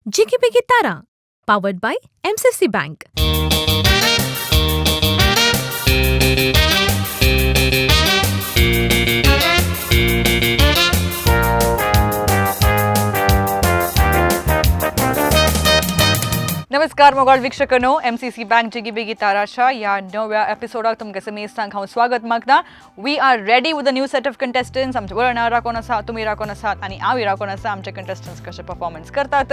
Jigibigi Tara, powered by MCC Bank. नमस्कार मोगाळ वीक्षकांनो, MCC bank जिगीबिगी ताराशा ह्या नव्या एपिसोडाक तुमकां समेस्तांक हांव स्वागत मागता. We are ready with a new set of contestants. आमचे वळणार राकोन आसा, तुमी राकोन आसात आनी हांवूय राकोन आसा आमचे कंटेस्टंट्स कशे परफॉर्मन्स करतात,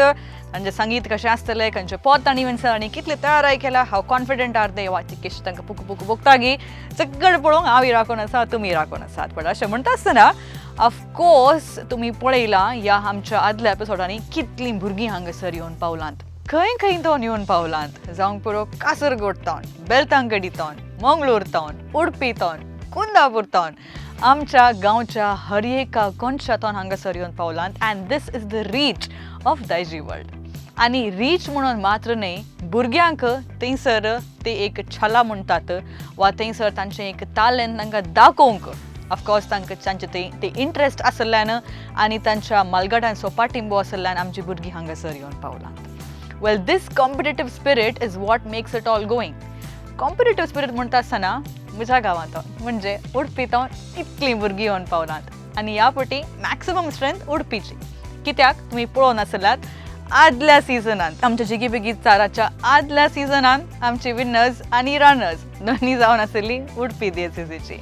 तांचें संगीत कशें आसतलें, खंयचें पद तांणी विणसर आनी कितले तयाराय केला, हाव कॉन्फिडंट आर they वा कशी तांकां पुकू पुकू भोगतागी सगळें पळोवंक हांवूय राकोन आसा, तुमी राकोन आसात. पण अशें म्हणटा आसतना ऑफकोर्स तुमी पळयलां ह्या आमच्या आदल्या एपिसोडांनी कितलीं भुरगीं हांगासर येवन पावलांत, खंय खंय तो येवन पावलांत, जावंक पुरो कासरगोड तावन, बेलतांगडी तावन, मंगळूर तावन, उडपी तावन, कुंदापूर तावन, आमच्या गांवच्या हर एका कोनशा तावन हांगासर येवन पावलांत. And this is the reach of Daiji world. आनी रीच म्हणून मात्र न्हय, भुरग्यांक थंयसर ते एक छला म्हणटात वा थंयसर तांचें एक तालेंत तांकां दाखोवंक ऑफकोर्स तांकां तांचे ते ते इंट्रस्ट आशिल्ल्यान आनी तांच्या मालगड्यांचो पाटिंबो आशिल्ल्यान आमची भुरगीं हांगासर येवन पावलांत. Well, this competitive spirit is what makes it all going. Competitive spirit म्हणटा आसतना म्हज्या गांवांत म्हणजे उडपींत इतलीं भुरगीं येवन पावलांत आनी ह्या फावटी मॅक्सिमम स्ट्रेंथ उडपीची. कित्याक तुमी पळोवन आसलात आदल्या सिजनांत आमच्या जिगीबिगी चाराच्या आदल्या सिजनांत आमची विनर्स आनी रनर्स दोनी जावन आशिल्ली उडपी डीएससीसीची.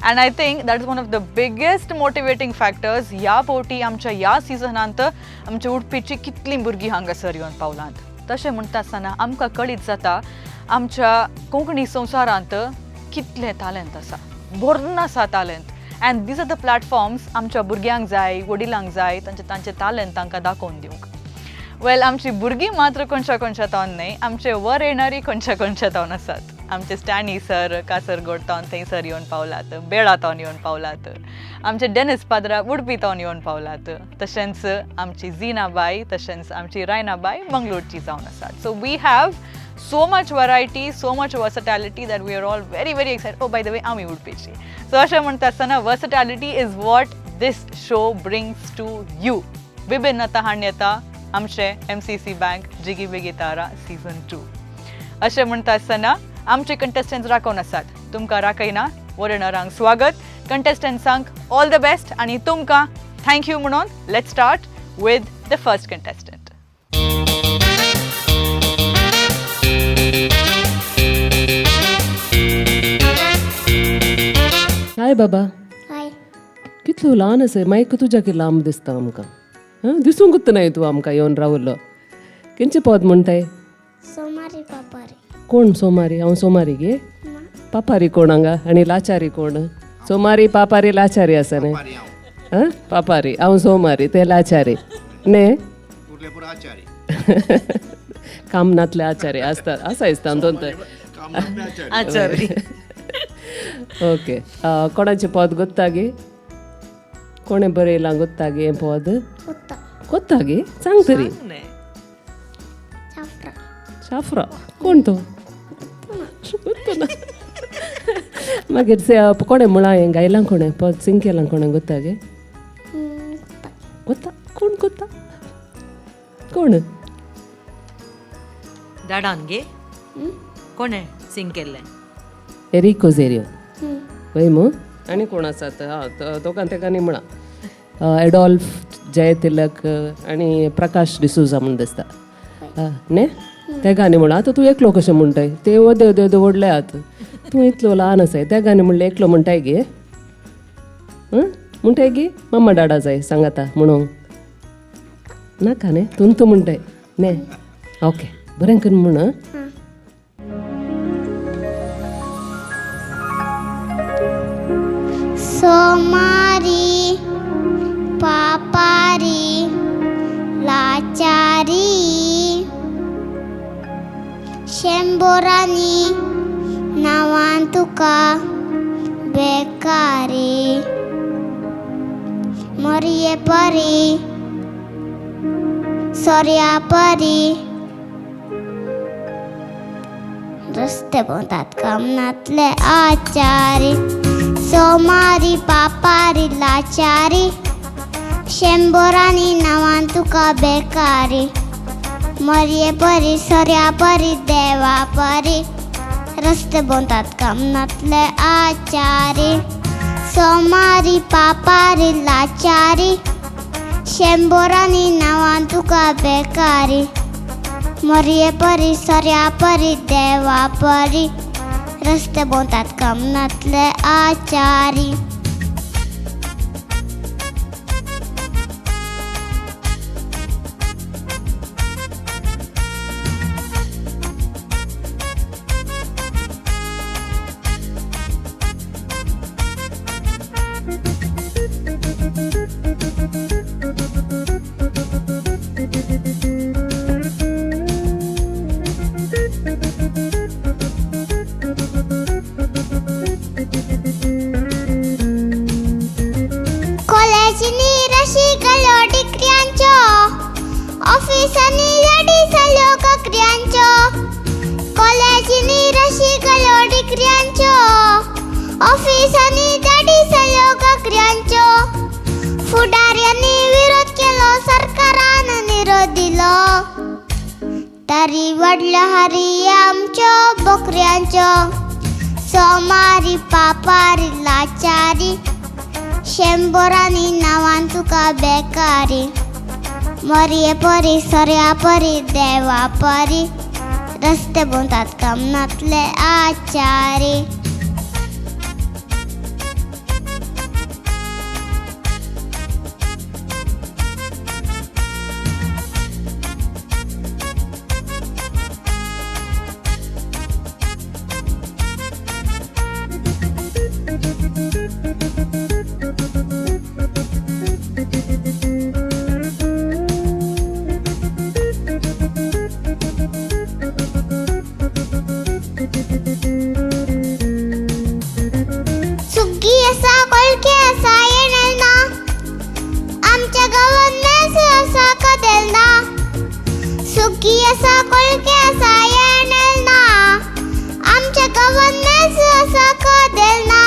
And I think that is one of the biggest motivating factors. ह्या फावटी आमच्या ह्या सिजनांत आमच्या उडपीची कितलीं भुरगीं हांगासर येवन पावलांत. तशें म्हणटा आसतना आमकां कळीत जाता आमच्या कोंकणी संवसारांत कितलें तालेंत आसा, भरून आसा तालेंत. And these are the platforms आमच्या भुरग्यांक जाय, वडिलांक जाय तांचे तांचे तालेंत तांकां दाखोवन दिवंक. वेल, आमची भुरगीं मात्र खंयच्या खंयच्या तावन न्हय, आमचे वर येणारी खंयच्या खंयच्या तावन आसात. आमचे स्टॅनी सर कासरगोड तावन थंयसर येवन पावलात, बेळा तावन येवन पावलात, आमचे डेनिस पाद्रा उडपी तावन येवन पावलात, तशेंच आमची झिनाबाय, तशेंच आमची रायनाबाय मंगळूरची जावन आसात. So we have so much variety, so much versatility that we are all very, very excited. Oh, by the way, आमी उडपीची. सो अशें म्हणटा आसतना versatility is what this show brings to you. विभिन्नता हाडून येता आमचे एमसीसी बँक जिगीबिगी तारा season 2. अशें म्हणटा आसतना आमचे कंटेस्टंट्स राखोवन आसात, तुमकां राखयना. वरणरांक स्वागत, कंटेस्टंट्सांक ऑल the best आनी तुमकां thank you म्हणून let's start with the first contestant. Hi बाबा. हाय. कितलो ल्हान आसा मायक, तुज्या कितें लांब दिसता आमकां. हां, दिसूंकूच नाय तूं आमकां येवन रावलो. खंयचें पद म्हणटाय? सोमारी पापारी. कोण सोमारी? हांव सोमारी गे? पापारी कोण हांगा आनी लाचारी कोण? सोमारी, पापारी, लाचारी आसा न्ही? हां, पापारी हांव, सोमारी ते, लाचारी न्ही? काम नातले आचारी आसता, आसा दिसता दोन तर. आचारी. ओके, कोणाचें पद गोत्ता गे? कोणें बरयलां गोत्ता गे हें पद? कोत्ता. कोत्ता गे? सांग तरी. चाफ्रा. चाफ्रा कोण तो? गोत्तो ना. मागीर कोणें म्हळां हें? गायलां कोणें पद, सिंग केलां कोणें, गोत्ता गे? कोत्ता. गोत्ता कोण? गोत्ता कोण? डाडान गे? कोणें सिंग केल्लें? एरिक कोझेरियो वय मू? आनी कोण आसात? हां, दोगां तेगांनी म्हळां, एडॉल्फ जयतिलक आनी प्रकाश डिसोजा म्हूण दिसता न्ही, तेगांनी म्हळां. आतां तूं एकलो कशें म्हणटाय? ते येदे येदे येदे व्हडले आहात, तूं इतलो ल्हान आसाय. तेगांनी म्हणलें, एकलो म्हणटाय गे? म्हणटाय गे? मम्मा डाडा जाय सांगाता म्हणूंक नाका न्ही? तूं तूं म्हणटाय न्ही? ओके, बरें करून म्हण आं. सोमारी पापारी लाचारी, शंबरांनी नांवान तुका बेकारी, मोरये परी सोर्या परी, रस्ते भोंवतात कामनातले आचारी. सोमारी पापारी लाचारी, शंबरांनी नांवान तुका बेकारी. मरये परी सोऱ्या परी देवा परी रस्ते भोंवतात कामनातले आचारी सोमारी पापारी लाचारी शंबरांनी नांवान तुका बेकारी मरये परी सोऱ्या परी देवा परी रस्ते भोंवतात कामनातले आचारी. कॉलेजींनी रशिकलो डिग्र्यांच्यो ऑफिसांनी रेडी जाल्यो ककऱ्यांच्यो कॉलेजींनी रशिकलो डिग्र्यांच्यो ऑफिसांनी रेडी जाल्यो ककऱ्यांच्यो फुडाऱ्यांनी विरोध केलो सरकारान निरोध दिलो तरी व्हडल्या हरी आमच्यो बकऱ्यांच्यो सोमारी पापारी लाचारी शंबरांनी नांवान तुका बेकारी मरये परी सोऱ्या परी देवा परी रस्ते भोंवतात कामनातले आचारी. सुग्गी आसा कोळके आसा येणेल ना आमच्या गांवांत मेस आसा कदेल ना सुग्गी आसा कोळके आसा येणेल ना आमच्या गांवांत मेस आसा कदेल ना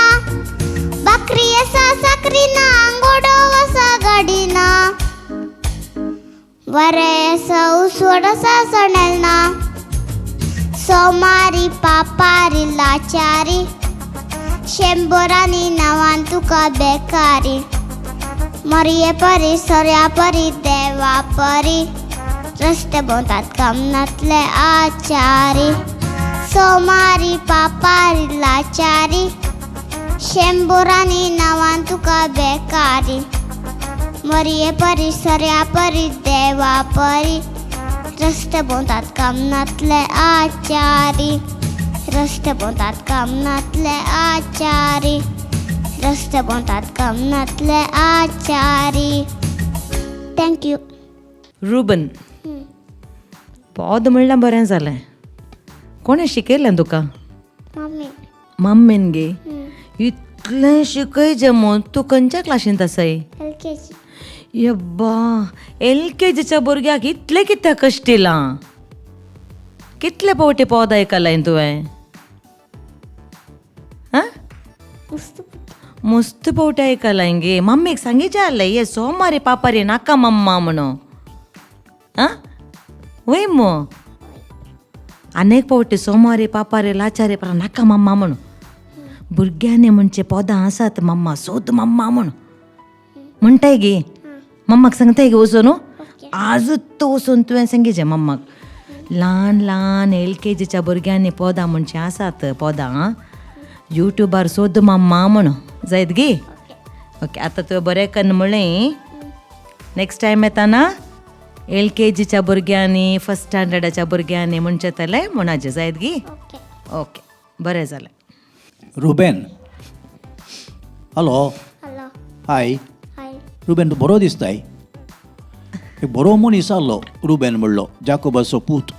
बकरी आसा साकरी ना गोडो आसा गाडी ना बरें आसा उसवड आसा सणेल ना सोमारी पापारी लाचारी शंबरांनी नांवान तुका बेकारी मरये परी सोऱ्या परी देवा परी रस्ते भोंवतात कामनातले आचारी सोमारी पापारी लाचारी शंबरांनी नांवान तुका बेकारी मरये परी सोऱ्या परी देवा परी रस्ते भोंवतात कामनातले आचारी रस्ते भोंवतात कामनातले आचारी रस्ते भोंवतात कामनातले आचारी. Thank you. Ruben, पद म्हणल्यार बरें जालें. कोणें शिकयलें तुका? मम्मी. मम्मीन गे? इतलें शिकयजें म्हूण. तूं खंयच्या क्लासींत आसाय? LKG. यब्बा, LKGच्या भुरग्याक इतलें कित्याक कश्टिलां? कितले फावटी पद आयकलाय तुवें? आं, मस्त फावटी आयकलाय गे. मम्मीक सांगीचें आहलें ये सोमारी पापारी नाका मम्मा म्हणून. आं, वय मो आनी एक फावटी सोमारी पापारी लाचारी परा नाका मम्मा म्हणून. भुरग्यांनी म्हणचे पदां आसात मम्मा सोद मम्मा म्हणून म्हणटाय गे. मम्माक सांगताय गे वचून? आजूच तो वचून तुवें सांगीचें मम्माक. ल्हान ल्हान LKGच्या भुरग्यांनी पदां म्हणचीं आसात पदां युट्यूबार सोद मम्मा म्हणून जायत गे. ओके, आतां तुवें बरें कन्न म्हणलें. नेक्स्ट टायम येताना LKGच्या भुरग्यांनी फर्स्ट स्टँडर्डाच्या भुरग्यांनी म्हणचें जालें म्हणाचें जायत गे. ओके, बरें जालें. Ruben, hello. Hello. Hi. Hi. Ruben, तूं बरो दिसताय. एक बरो मनीस आहलो रुबेन म्हणलो, जाकोबाचो पूत.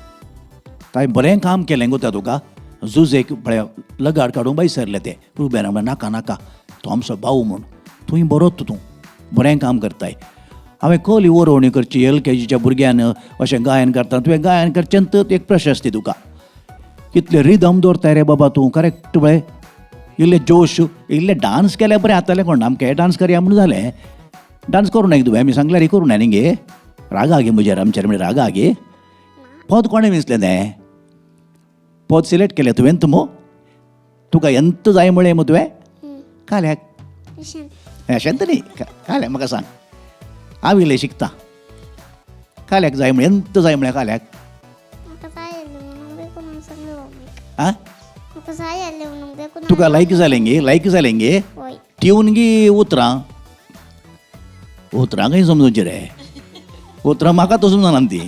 ताणें बरें काम केलें गो त्या तुका. जुजेक म्हळ्यार लगाड काडूंक भायर सरले ते. रुबेन म्हणलें नाका नाका, तो आमचो भाव म्हूण. तूंय बरोच, तूं बरें काम करताय. हांवें कली वरोवणी करची LKGच्या भुरग्यान अशें गायन करता. तुवें गायन करचें तर एक प्रशस्ती तुका. कितले रिदम दवरताय रे बाबा तूं, करेक्ट पळय. इल्ले जोश, इल्ले डांस केल्यार बरें जातालें. कोण आमकां हे डांस करया म्हूण जालें. डांस करूं नाय तुवें, आमी सांगल्यार करूं नाय न्ही गे. रागा गे म्हजेर, आमचेर म्हणजे रागा गे. पद कोणें विंचलें तें? पद सिलेक्ट केलें तुवें तुमो? तुका एंत जाय म्हळें मू तुवें काल्याक? अशें न्ही, काल्याक म्हाका सांग, हांव इल्लें शिकता. काल्याक जाय म्हळें, एंत जाय म्हळें काल्याक? आं, तुका लायक जालें गे? लायक जालें गे? ट्यून गी उतरां? उतरां खंय समजूची रे, उतरां म्हाका तो समजना ती.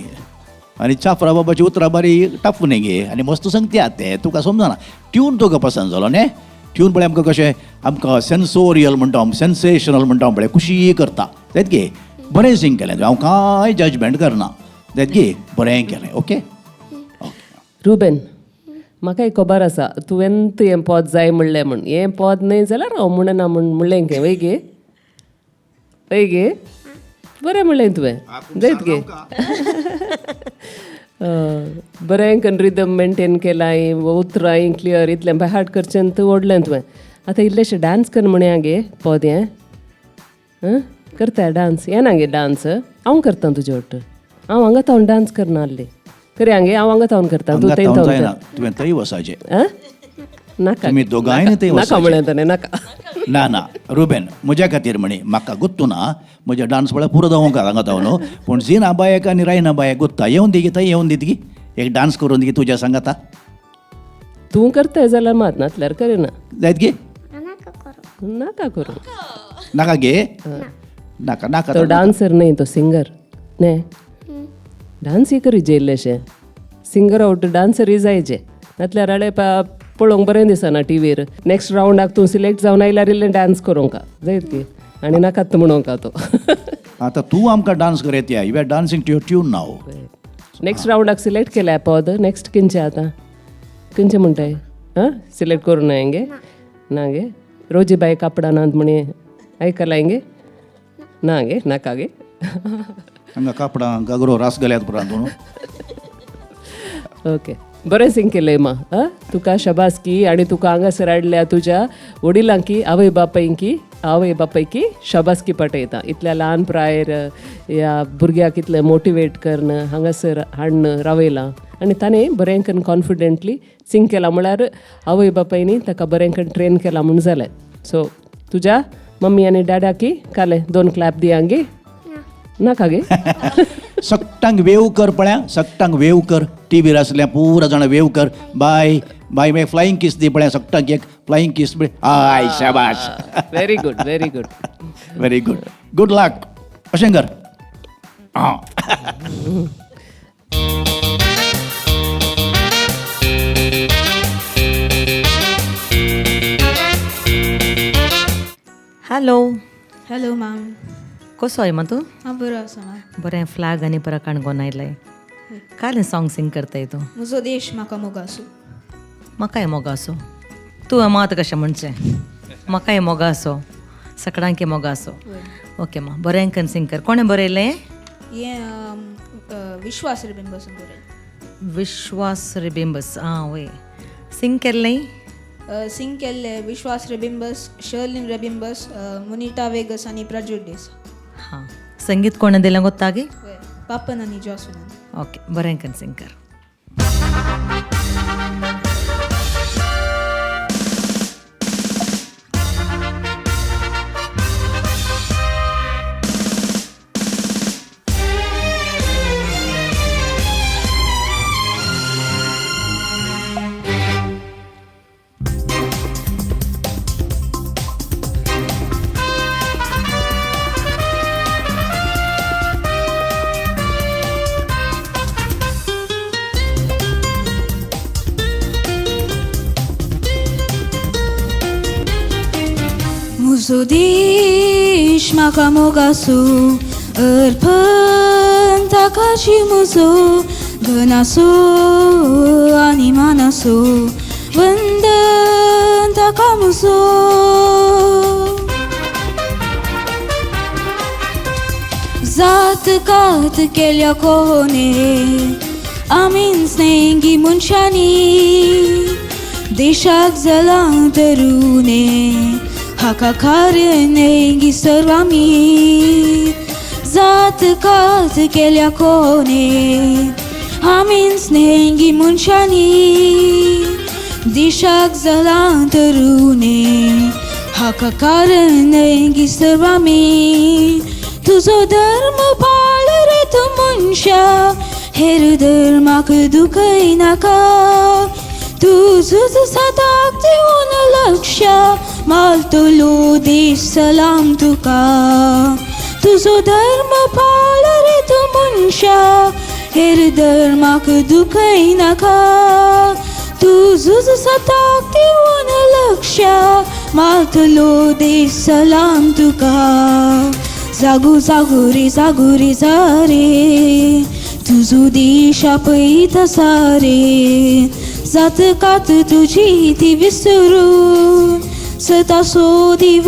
आनी चाफ्रा बाबाची उतरां बारी टफ न्ही गे, आनी मस्त सांगता तें, तुका समजना. ट्यून तुका पसंद जालो न्ही? ट्यून पळय आमकां कशें, आमकां सेन्सोरियल म्हणटा आमी, सेन्सेशनल म्हणटा आमी, पळय खुशी करता जायत गे. बरें सिंग केलें तुवें, हांव कांय जजमेंट करना जायत गे, बरें केलें. Okay okay. रुबेन, म्हाका एक खबर आसा तुवें हें पद जाय म्हणलें म्हूण. हें पद न्हय जाल्यार हांव म्हणना म्हूण म्हणलें गे, वय गे? वय गे? बरें म्हणलें तुवें जायत गे. बरें कन रिदम मेनटेन केलां, उतरां क्लियर, इतलें बाय हार्ट करचें तूं ओडलें तुवें. आतां इल्लेशें डांस कर म्हणया गे पद हें. आं, करता डांस? येना गे डांस? हांव करता तुजे वट. हांव हांगा थावन डांस करना आहली करया गे. हांव हांगा थावन करता, तूं थंय थावन. तुवें थंय वसाचें. नाका, तुमी दोगांयनी थंय नाका म्हणलें ताणें, नाका. ना ना रुबेन, म्हज्या खातीर म्हणी म्हाका गुत्तू ना, म्हज्या डांस म्हळ्यार पुरो जावंक हांगा थावन. पूण झिना बायक आनी रायना बायक गुत्ता, येवन दी थंय, येवन दी एक डांस करून दी तुज्या सांगाता. तूं करताय जाल्यार मात, नातल्यार करिना. जायत गे? नाका करूं. नाका गे? नाका नाका. तो डांसर न्हय, तो सिंगर न्हय. डांसूय करी इल्लेशें, सिंगर आवट डांसरूय जायचे, नातल्यार हाडे पळोवंक बरें दिसना टिवीर. नेक्स्ट रावंडाक तूं सिलेक्ट जावन आयल्यार इल्लें डांस करूंक जायत की, आनी नाकात म्हणोंक तो. आतां तूं आमकां डांस करयत, you are dancing to your tune now. Next रावंडाक सिलेक्ट केल्या पद, नेक्स्ट किंचे आतां किंचे म्हणटाय? आं, सिलेक्ट करूं ना गे? ना गे? रोजी बाय कापडां नात म्हणी आयकलां गे? ना गे, नाका गे. हांगा कापडां घागरो रास गेल्यात उपरांत. ओके, बरें सिंग केलें मा. आं, तुका शबासकी. आनी तुका हांगासर हाडल्या तुज्या वडिलांकी, आवय बापायंकी, आवय बापायकी शबासकी पाठयता. इतल्या ल्हान प्रायर ह्या भुरग्याक इतलें मोटिवेट करून हांगासर हाडून रावयलां, आनी ताणें बरें करून कॉन्फिडंटली सिंग केलां म्हळ्यार आवय बापायनी ताका बरें करून ट्रेन केलां म्हूण जालें. सो तुज्या मम्मी आनी डॅडाकी कालें 2 क्लॅप दिया गे. नाका गे? सगटांक वेव कर पळया, सगटांक वेव कर. टीवीर आसल्या पुरा जाणां वेव कर. बाय बाय, मागीर फ्लायींग किस दी पळया सगटांक, एक फ्लायींग किस. I शाबाश, very good, very good, very good, good luck. अशें कर. आं. हॅलो. Hello ma'am. कसो आहे मा तूं? हांव बरो आसा मॅम. बरें, फ्लॅग आनी परत काणकोण आयलाय. काल सॉंग सिंग करताय तूं? म्हजो देश म्हाका मोग आसूं. म्हाकाय मोग आसूं. तूं मात कशें म्हणचें, म्हाकाय मोग आसो, सगळ्यांकी मोग आसो. ओके मा, बरें कन सिंग कर. कोणें बरयलें हें? विश्वास रिबिंबसून बरयलें. विश्वास रिबिंबस. आं वय, सिंग केल्लें? सिंग केल्लें विश्वास रेबिंबस, शर्लिन रेबिंबस, मुनिटा वेगस आनी प्रज्युत डेसा. हां, संगीत कोणें दिलें गोत्ता गे? पापन आनी जॉसुनान. ओके, बरें कन सिंग कर. म्हजो देश म्हाका मोग आसूं, अर्पण ताकाची म्हजो, धन आसूं आनी मान आसूं, वंदन ताका म्हजो. जात कात केल्या कोणे आमीच न्हय मनशांनी, देशाक जालां तरुणे हाका कारण न्हय सर्व आमी. जात कात केल्या कोणे आमीच न्हय मनशांनी देशाक जालां तरुणे हाका कारण न्हय सर्व आमी तुजो धर्म पाळ रे तूं मनशा हेर धर्माक दुखयनाका तूं झूज सदाक दिवन लक्ष मालतलो देश सलाम तुका तुजो धर्म पाळ रे तूं मनशा हेर धर्माक दुखयनाका तूं झूज सदाक दिवन लक्ष मालतलो देश सलाम तुका जागो जागो रे जागो रे जा रे तुजो देश आपयता सारे जात कात तुजी ती विसरून सदा सोदी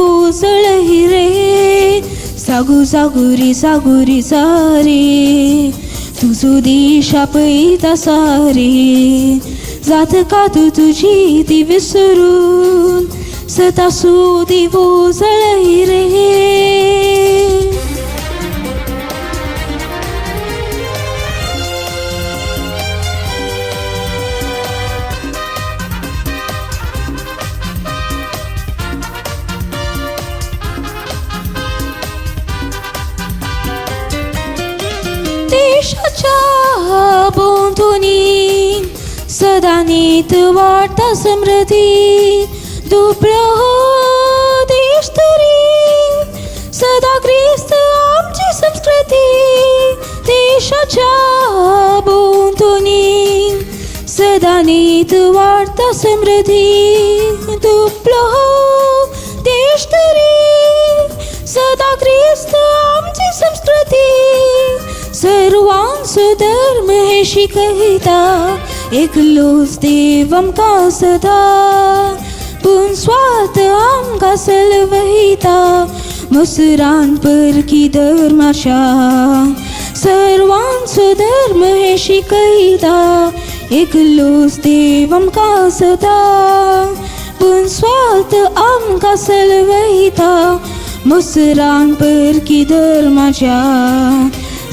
जळही रे जागो जागो रे जागो रे जा रे तुजो देश आपयता सारे जात कात तुजी ती विसरून सदा सोदी जळही रे. देशाच्या भोंवतणी सदा नीत वाडटा समृद्धी दुबळो हो देश तरी सदा क्रिस्त आमची संस्कृती देशाच्या भोंवतणी सदा नीत वाडटा समृद्धी दुबळो हो देश तरी सदा क्रिस्त आमची संस्कृती सर्वांचो धर्म हे शिकयता एकलोच देव आमकां सदा पूण स्वार्थ आमकां सलवयता मुसरान परकी धर्माच्या सर्वांचो धर्म हे शिकयता एकलोच देव आमकां सदा पूण स्वार्थ आमकां सलवयता मुसरान परकी धर्माच्या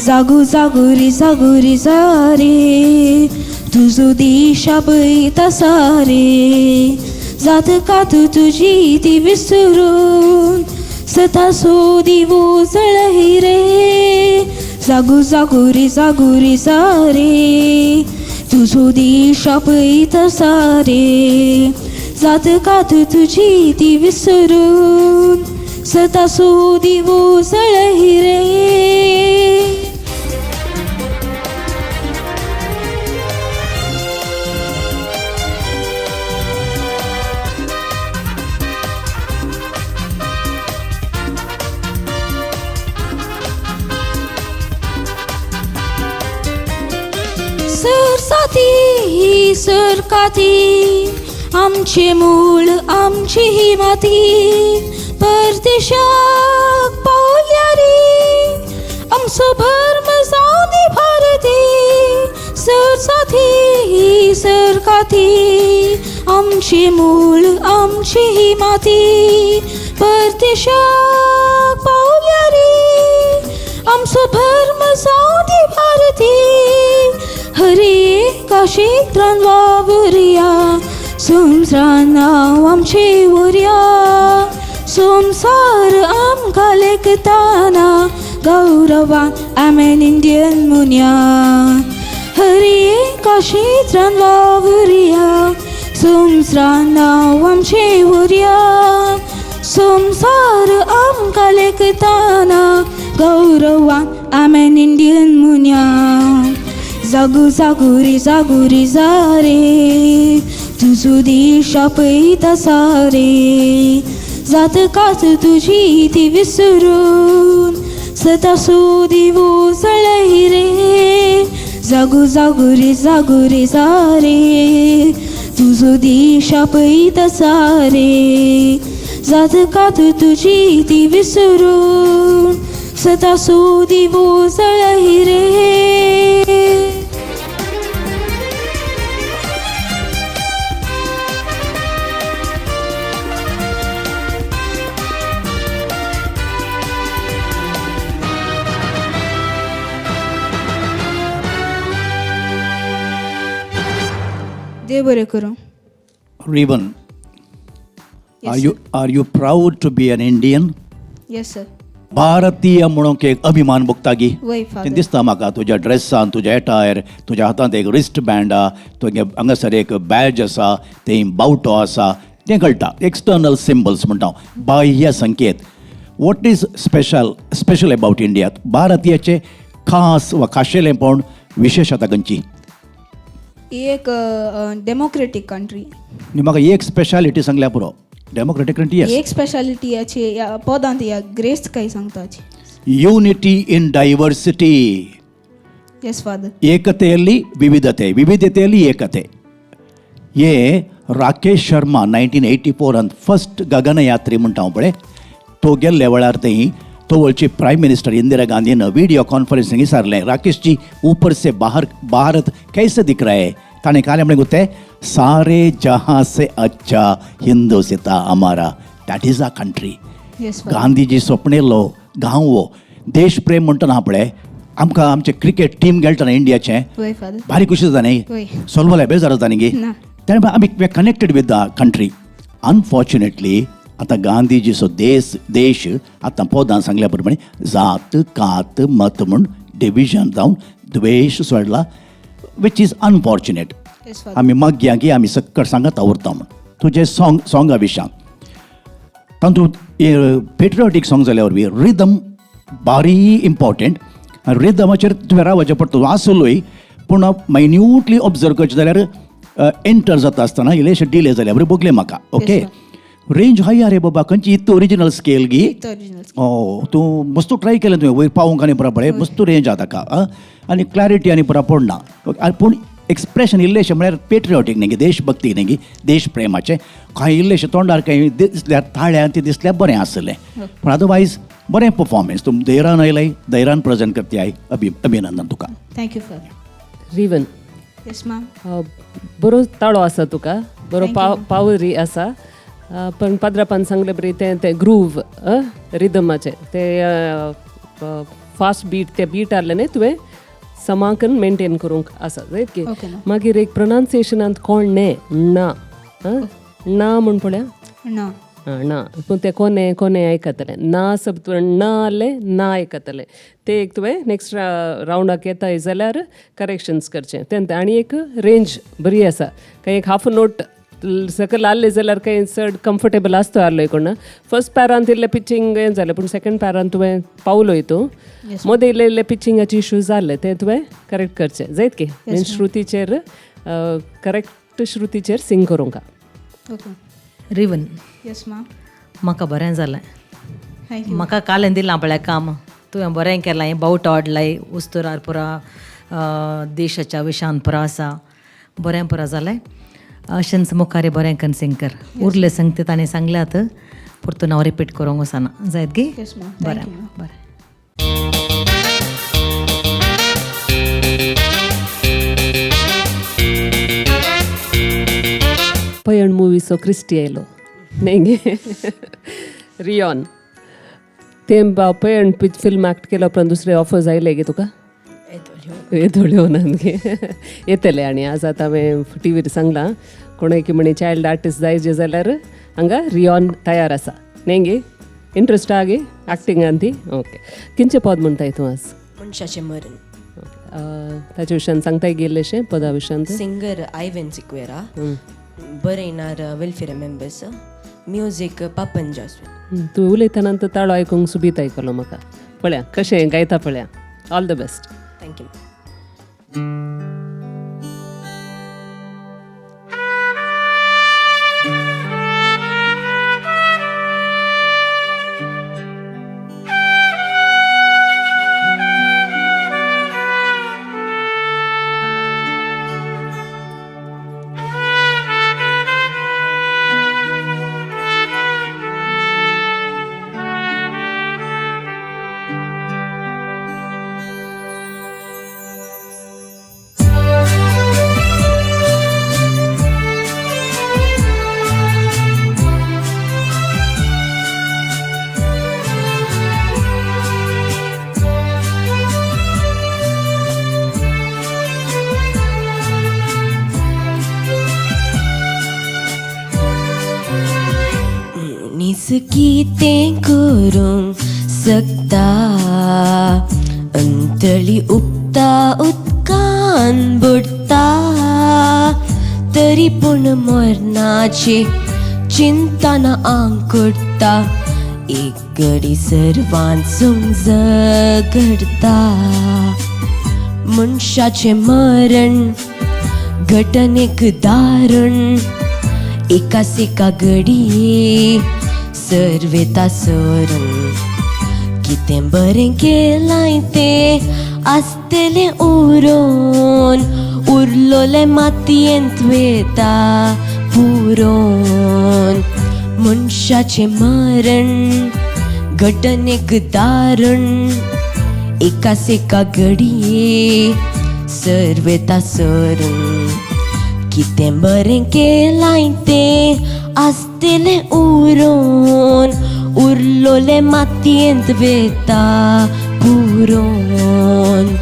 जागो जागो रे जागो रे जा रे तुजो देश आपयता सारे जात कात तुजी ती विसरून सदा सोदी जळही रे जागो जागो रे जागो रे जा रे तुजो देश आपयता सारे जात कात तुजी ती विसरून सदा सोदी जळही रे. सरसाती सरकाती आमचे मूळ आमची ही माती परदेशाक पावल्या रे आमचो भर्म जावं दी भारती सरसाती सरकाती आमचे मूळ आमची ही माती परदेशाक पावल्या रे आमचो भर्म जावं दी भारती हरी एका क्षेत्रान वावुरया संवसारान नांव आमचें उरया संवसार आमकां लेखताना गौरवान आयम एन इंडियन मुन्या हरी एका क्षेत्रान वावुरया संवसारान नांव आमचें उरया संवसार आमकां लेखताना गौरवान आयम एन इंडियन मुन्या जागो जागो रे जागो रे जा रे तुजो देश आपयता सारे जात कात तुजी ती विसरून सदा सोदी जळही रे जागो जागो रे जागो रे जा रे तुजो देश आपयता सारे जात कात तुजी ती विसरून सदा सोदी जळही रे. देव बरें करूं. Rivan, are you proud to be an Indian? Yes sir. भारतीय म्हणून एक अभिमान भोगता गी? वय तें फादर. दिसता म्हाका तुज्या ड्रेसान, तुज्या एटायर, तुज्या हातांत एक रिस्ट बँड आहा, तुगे हांगासर एक बॅज आसा, तें बावटो आसा, तें कळटा. एक्सटर्नल सिम्बल्स म्हणटा हांव, बाह्य संकेत. What is special about India? भारतीयाचे खास वा खाशेलेंपण विशेशता खंयची? ही एक डेमोक्रेटीक कंट्री. आनी म्हाका एक स्पेशालिटी सांगल्या पुरो. Democratic country, yes. एक स्पेशालिटी याची ह्या पदांत ह्या ग्रेस्त काही सांगताची. Unity in diversity. Yes father. ಏಕತೆಯಲ್ಲಿ ವಿವಿಧತೆ, ವಿವಿಧತೆಯಲ್ಲಿ ಏಕತೆ. हे राकेश शर्मा 1984 फर्स्ट गगनयात्री म्हणटा हांव पळय, तो गेल्ल्या वेळार थंय तोवळची प्रायम मिनिस्टर इंदिरा गांधीन व्हिडिओ कॉन्फरन्सिंग विचारलें, राकेश जी ऊपर से बाहर भारत कैसे दिख रहा है? ताणें कालें म्हणलें ते सारे जहां से अच्छा हिंदुस्तान हमारा, that is a country. Yes father. Gandhiji स्वप्नेलो गांव हो. देश प्रेम म्हणटना पळय आमकां आमचें क्रिकेट टीम खेळटना इंडियाचें वय फादर. भारी खुशी जाता न्ही, वय. सोल्वल्या बेजार जाता न्ही गे. ना. तेणें आमी we connected with the country. Unfortunately आतां गांधीजीचो देश आतां पोदान सांगल्या प्रमाणे जात कात मत म्हूण डिविजन जावन द्वेश सोडला, which is unfortunate. Yes father. आमी मागया की आमी सक्कड सांगत उरता म्हूण तुजें सोंगा विशयान तातूंत पेट्रियोटीक सोंग जाल्या वरवीं रिदम बारी इम्पॉर्टंट. रिदमाचेर तुवें रावचें पडटा आसलोय, पूण मायन्यूटली ऑब्जर्व करचें जाल्यार एंटर जाता आसतना इल्लेशें डिले जाल्या बरें भोगलें म्हाका. ओके, रेंज हाय रे बाबा, खंयची इतली ओरिजिनल स्केल गी? ओरिजिनल. ओ तूं मस्त ट्राय केलें तुवें वयर पावोवंक आनी बरें पळय मस्त रेंज आहा ताका आनी क्लॅरिटी आनी बरें पडना. पूण एक्सप्रेशन इल्लेशें म्हळ्यार पेट्रियोटीक न्ही गी, देशभक्ती न्ही गी, देश प्रेमाचें कांय इल्लेशें तोंडार कांय दिसल्यार ताळ्यान ती दिसल्यार बरें आसलें. पूण अदरवायज बरें परफॉर्मन्स, तूं धैर्यान आयलाय, धैर्यान प्रेजेंट करताय, अभिनंदन तुका. Thank you father. Rivan. Yes ma'am. बरो ताळो आसा तुका, बरो पावरी आसा, पण पाद्रापान सांगले बरी तें तें ग्रूव रिदमाचें तें फास्ट बीट, तें बीट आहलें न्ही तुवें समाकन मेंटेन करूंक आसा जायत की. मागीर एक प्रोनाउन्सिएशनांत कोण न्हे ना ना म्हूण पळया ना ना, पूण तें कोने कोने आयकतलें ना सब तुवें ना आहलें ना आयकतलें तें एक तुवें नेक्स्ट रावंडाक येताय जाल्यार करेक्शन्स करचें तें. आनी एक रेंज बरी आसा, कांय एक हाफ नोट सकयल आहलें जाल्यार कांय चड कम्फर्टेबल आसता आहलो कोण. फर्स्ट पॅरांत इल्लें पिचिंग हें जालें, पूण सेकंड पॅरांत तुवें पावलोय तूं, मदें इल्लें इल्लें पिचिंगाचे इश्यू जाले तें तुवें करेक्ट करचें जायत की. मीन श्रुतीचेर करेक्ट श्रुतीचेर सिंग करूंक. रिवन. Yes ma'am. म्हाका बरें जालें. Thank you. म्हाका कालें दिलां पळय काम, तुवें बरें केलां, बावटो हाडलाय उस्तुरार पुरा देशाच्या विशान पुरा आसा, बरें पुरा जालें. अशेंच मुखार बरें करून सिंग कर. उरले संगते ताणें सांगल्यात परतून हांव रिपीट करूंक वचना जायत गी. बरें बरें. पयण मुवीचो क्रिस्टी आयलो न्ही गे रियॉन, तें पयण फिल्म एक्ट केल्या उपरांत दुसरे ऑफर्स आयले गे तुका? येतल्यो ना गे, येतले. आनी आज आतां हांवें टिवीर सांगलां कोणूय की म्हणी चायल्ड आर्टिस्ट जाय जे जाल्यार हांगा रियॉन तयार आसा न्ही गे. इंट्रस्ट आहा गे एक्टिंगान ती? ओके. किंचे पद म्हणटाय तूं आज? मनशाचें मरण. ताचे विशयान सांगताय गेल्लेशें पदा विशयान? सिंगर आयवन सिक्वेरा, बरयणार वेलफेअर मेंबर्स, म्युजीक पापन जास्विन. तूं उलयतना तो ताळो आयकूंक सुबीत आयकलो म्हाका. पळया कशें गायता पळया. All the best. Thank you. कितें करूंक शकता अंतळी उबता उदकान बुडटा तरी पूण मरणाची चिंतना आंकुडटा एक घडी सर्वांसून झगडटा मनशाचें मरण घटनेक दारुण एकास एका घडये सर्वेता सरून कितें बरें केलां तें आसतलें उरोन उरलोलें मातयेंत वेता पुरोन मनशाचें मरण घटनेक दारुण एकास एका घडये सर्वेता सरून कितें बरें केलां तें आसतलें उरोन उरलोलें मातयेंत वेता पुरोन.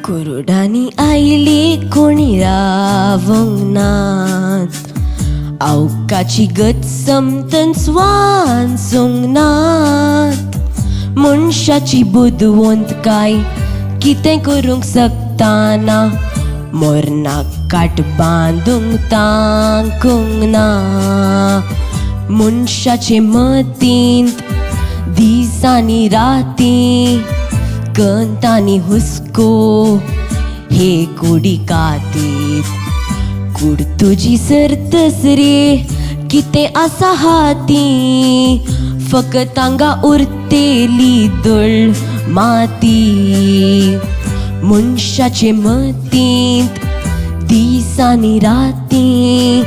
कुरुडांनी आयली कोणी रावंक नात आवकाची गत समतन स्वांसूंक नात मनशाची बुदवंत काय कितें करूंक शकताना मरणाक काट बांदूंक तांकूंक ना मनशाचे मतींत दीस आनी राती गंत आनी हुस्को हे कुडी कातीत कूड तुजी सर्तस रे कितें आसा हाती फकत हांगा उरतेली धूळ माती मनशाचे मतींत दीस आनी राती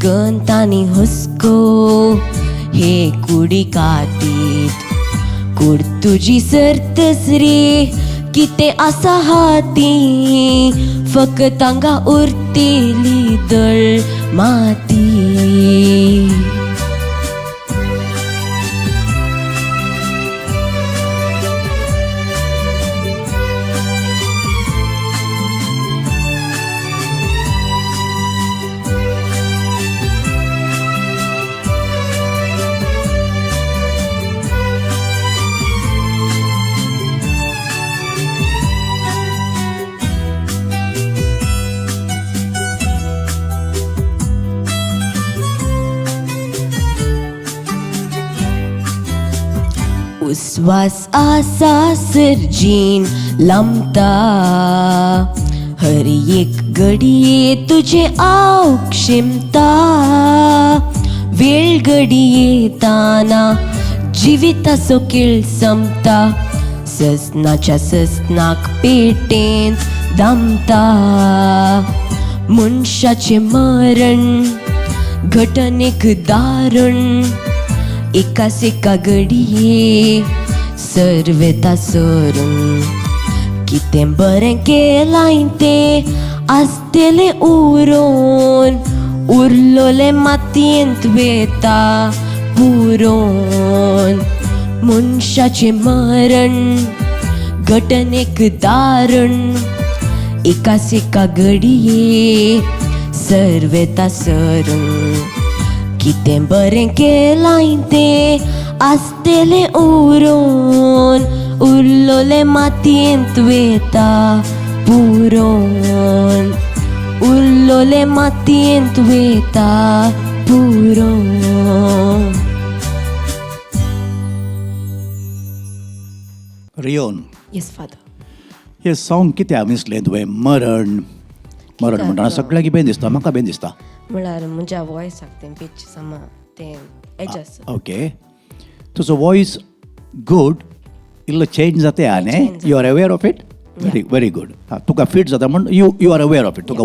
गंत आनी हुस्को हे कुडी कातीत कूड तुजी सर्तस रे कितें आसा हाती फकत हांगा उरतेली धूळ माती. उस्वास आसा सर्जीन लांबता हर एक घडये तुजें आवक शिमता वेळ घडये ताना जिविताचो खेळ संपता ससनाच्या ससनाक पेटेंत दामता मनशाचें मरण घटनेक दारुण एकास एका घडये सर्वेता सरून कितें बरें केलां तें आसतलें उरोन उरलोलें मातयेंत वेता पुरोन मनशाचें मरण घटनेक दारुण एकास एका घडये सर्वेता सरून कितें बरें केलां तें आसतलें उरोन उरलोलें मातयेंत वेता पुरोन उरलोलें मातयेंत वेता पुरोन. रियोन. Yes father. हे सॉंग कित्याक दिसलें तुवें मरण मरण म्हणटा सगळ्यांक बेन दिसता म्हाका बेन दिसता म्हळ्यार म्हज्या वॉयसाक तें पीच समा तें एडजस्ट. ओके तुजो वॉयस गुड इल्लो चेंज जाता न्ही you are aware of it very very good. हां तुका फिट जाता म्हण you are aware of it तुका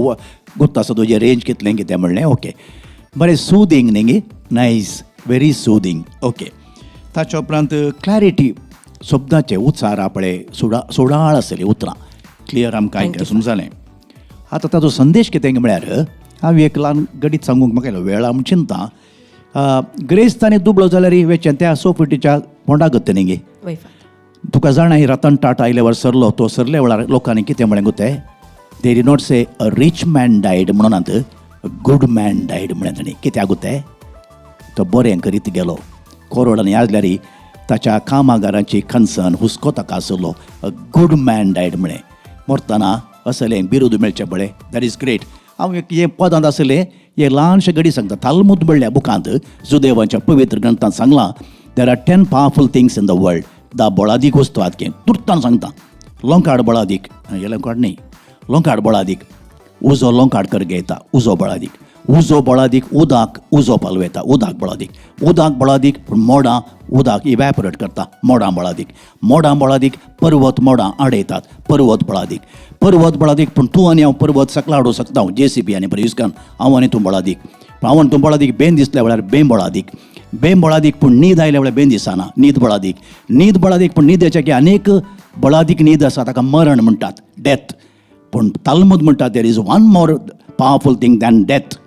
गोत्त आसा तुजें रेंज कितलें कितें म्हणलें. ओके बरें सुदींग न्ही गे, नायस, व्हेरी सुदींग. ओके, ताच्या उपरांत क्लॅरिटी शब्दाचे उच्चार पळय सोडाळ आसली उतरां क्लियर आमकां आयकलें समजालें. आतां ताचो संदेश कितें म्हळ्यार हांव एक ल्हान गडीत सांगूंक म्हाका वेळा म्हूण चिंता. ग्रेस्त आनी दुबळो जाल्यार वेचें त्या सोफिटीच्या फोंडा गत्त न्ही गे. तुका जाणा रतन टाटा आयल्या सरलो तो सरल्या वेळार लोकांनी कितें म्हळें गो ते, they did not say a rich man died म्हणून, अ गुड मॅन डायड म्हळें ताणें. कित्याक गो ते, तो बरें करीत गेलो. करोडांनी आसल्यार ताच्या कामागारांची कन्सर्न हुस्को ताका आसलो. अ गुड मॅन डायड म्हळें. मरतना असलें बिरुद मेळचें पळय, that is great. हांव एक हें पदांत आसलें हें ल्हानशें गडी सांगता. तालमूद म्हणल्या बुकांत जुदेवाच्या पवित्र ग्रंथांत सांगलां, there are 10 powerful things in the world. 10 बळादीक वस्तू आहात की तुर्तान सांगता. लोंकाड बळादीक, हे लोंकाड न्ही, लोंकाड बळादीक, उजो लोंकाड कर घेता, उजो बळादीक, उजो बळादीक, उदक उजो पालवयता, उदक बळादीक, उदक बळादीक पूण मोडां उदक इवॅपरेट करता, मोडां बळादीक, मोडां बळादीक, पर्वत मोडां आडयतात, पर्वत बळादीक, पर्वत बळादीक पूण तूं आनी हांव पर्वत सकला हाडूंक शकता, हांव जेसीबी आनी बरें यूज करून हांव आनी तूं बळादीक, पूण हांव आनी तूं बळादीक. बेन दिसल्या वेळार बेन बळादीक, बेन बळादीक पूण न्हीद आयल्या वेळार बेन दिसना, न्हीद बळादीक, न्हीद बळादीक पूण न्हिदेच्या की अनेक बळादीक न्हीद आसा ताका मरण म्हणटात, डेथ. पूण तालमूद म्हणटा there is one more powerful thing than death,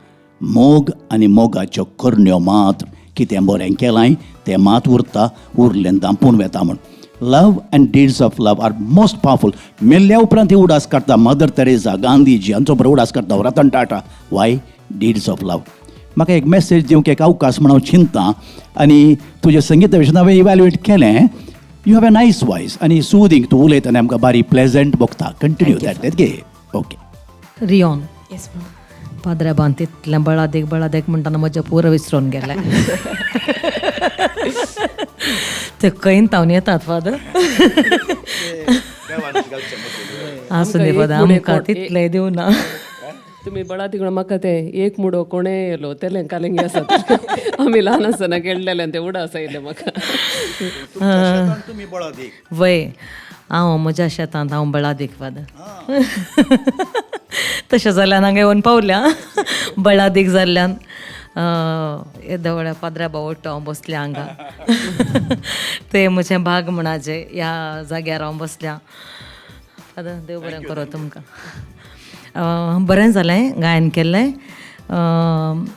मोग आनी मोगाच्यो करण्यो मात्र कितें बरें केलां तें मात उरता, उरलें दांपून वेता म्हूण. Love and deeds of love are most powerful. मेल्ल्या उपरांत ही उडास काडटा मदर तेरेजा, गांधीजी हांचो बरो उडास काडटा, Ratan Tata. Why? Deeds of love. म्हाका एक मॅसेज दिवंक एक अवकाश म्हूण हांव चिंता आनी तुजें संगीता विशयान हांवें इवेल्युएट केलें. You have a nice voice आनी सुदींग तूं उलयता आनी आमकां बारी प्लेजंट भोगता. कंटिन्यू that गे. ओके रियोन, येस मॅम. पाद्रेबान तितलें बळादीक बळादीक म्हणटाना म्हजें पुरो विसरून गेलें. ते खंय तावन येतात फादर, आसूं दी फादर, आमकां तितलें दिवना. तुमी बळादीक म्हाका तें एक मुडो कोणें येयलो तेलें कालेंगी आसा, आमी ल्हान आसतना खेळलेलें तें उडास आयलें म्हाका. वय हांव म्हज्या शेतांत हांव बळादीक फादर. तशें जाल्यान हांगा येवन पावल्या बळादीक जाल्ल्यान. येद्या व्हडल्या पाद्र्या बावडटो हांव बसल्या हांगा, ते म्हजें भाग म्हणाचें ह्या जाग्यार हांव बसल्या. फादर देव बरें करो तुमकां. बरें जालें गायन केल्लें,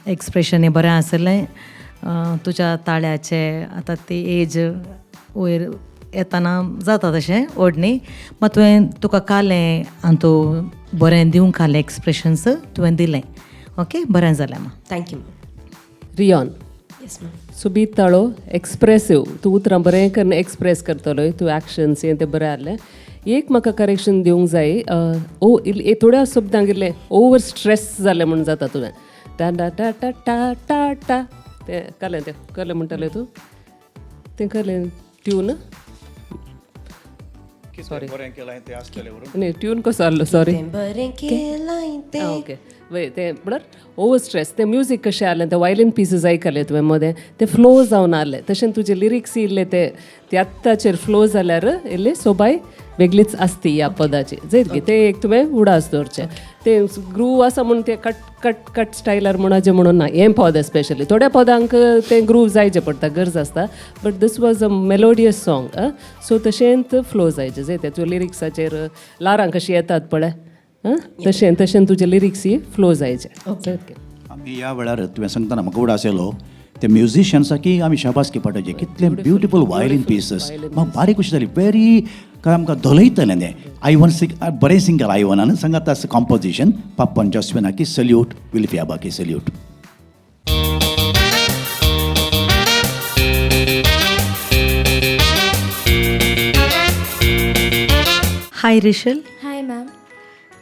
एक्सप्रेशनय बरें आसलें. तुज्या ताळ्याचे आतां ती एज वयर येतना जाता तशें ओडणी, मात तुवें तुका कालें आनी तूं बरें दिवंक आसलें एक्सप्रेशन्स तुवें दिलें. ओके, बरें जालें मा. Thank you ma'am. Rion. Yes ma'am. सुबीत ताळो, एक्सप्रेसीव, तूं उतरां बरें करून एक्सप्रेस करतलो, तूं एक्शन्स हें तें बरें आहलें. एक म्हाका करेक्शन दिवंक जाय, ओ थोड्या शब्दांक इल्लें ओवर स्ट्रेस जालें म्हूण जाता तुवें. टा टा टा टा टा टा टा तें कलें, तें कलें म्हणटालें तूं, तें कलें ट्यून, सॉरी न्ही ट्यून कसो आहलो, सॉरी. ओके वय तें म्हळ्यार ओवर स्ट्रेस. तें म्युजीक कशें आहलें, तें वायलीन पिसीस आयकलें तुवें मदें, तें फ्लो जावन आहलें. तशें तुजे लिरिक्स इल्ले ते त्यात्ताचेर फ्लो जाल्यार इल्ली सोबाय वेगळीच आसती ह्या पदाची. जर गे तें एक तुवें उडास दवरचें. तें ग्रूव आसा म्हूण तें कट कट कट स्टायलार म्हणपाचें म्हणून ना. हें पद स्पेशली थोड्या पदांक तें ग्रूव जायचें पडटा, गरज आसता, but this was a melodious song. So तशेंच फ्लो जायचें जंय तें लिरिक्साचेर लारां कशीं येतात पळय, तशें तशें तुजे लिरिक्स फ्लो जायचे. ओके, आमी ह्या वेळार तुवें सांगतना म्हाका उडास येयलो ते म्युजिशियन्साकी आमी शाबासकी पाठोवचे. कितले ब्युटिफूल वायलीन पिसीस, म्हाका बारीक खुशी जाली. व्हेरी काय आमकां धोलयतलें तें. आयवन सिंग बरें सिंगर आयवनान सांगात कॉम्पोजिशन पप्पन जॉस्विनाकी सल्यूट, विल्फियाबाकी सल्यूट. हाय रिशल. हाय मॅम.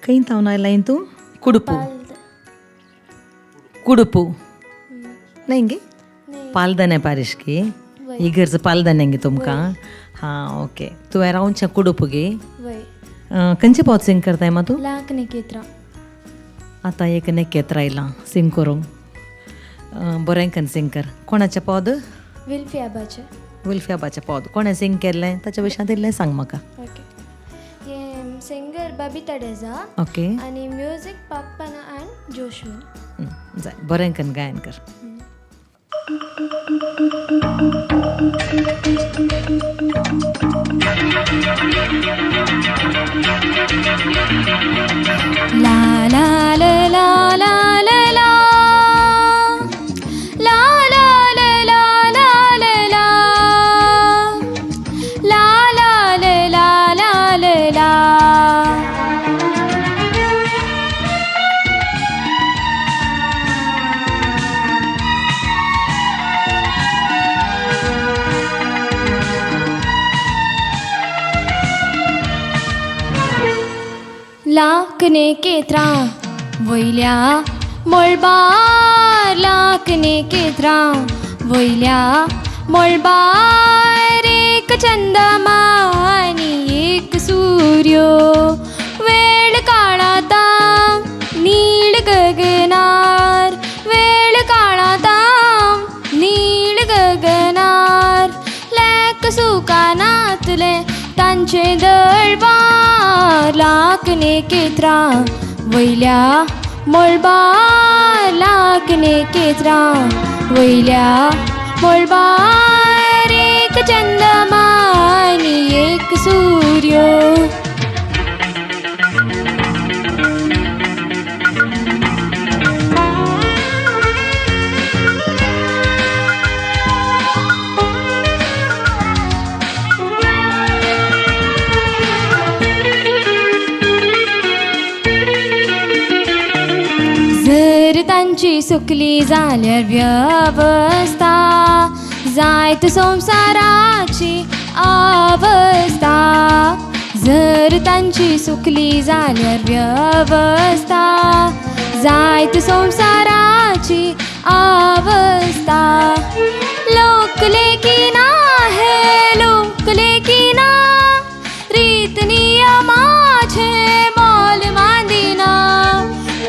खंय तावन आयलाय तूं? कुडपू. कुडपू न्ही गे, पालदने पारिश की इगर्ज पालदने गे तुमकां? हां ओके. तुवें रावचें कुडूप गे? खंयचे पद सिंग करताय मा तूं? लाक नेकेत्रा. आतां एक नेकेत्रा आयलां सिंग करूंक. बरें कन सिंग कर. कोणाचें पद? विल्फियाबाचें. विल्फियाबाचें पद कोणें सिंग केल्लें ताच्या विशयांत इल्लें सांग म्हाका. ओके, हें सिंगर बबिता डेजा. ओके. आनी म्युजीक पाप्पाना आनी जोशविन. जाय बरें करून गायन कर. ला ला ला ला ला ला ला ला ला ला ला ला ला ला ला ला ला ला ला. लाखने केत्रा वयल्या मळबार, लाखने केत्रा वयल्या मळबार, एक चंद्रमा आनी एक सूर्य, वेळ काळाता नीळ गगनार, वेळ काळाता नीळ गगनार, लेक सुकानातले तांचे दळबार, लाखने केत्रा वयल्या मळबार, लाखने केत्रा वयल्या मळबार, एक चंद्रमा आनी एक सूर्य. जर तांची सुकली जाल्यार व्यवस्था जायत संवसाराची अवस्था, जर तांची सुकली जाल्यार व्यवस्था जायत संवसाराची अवस्था. लोक लेखिना हे लोक लेखिना, रीत नियमाचे मोल मांदिना,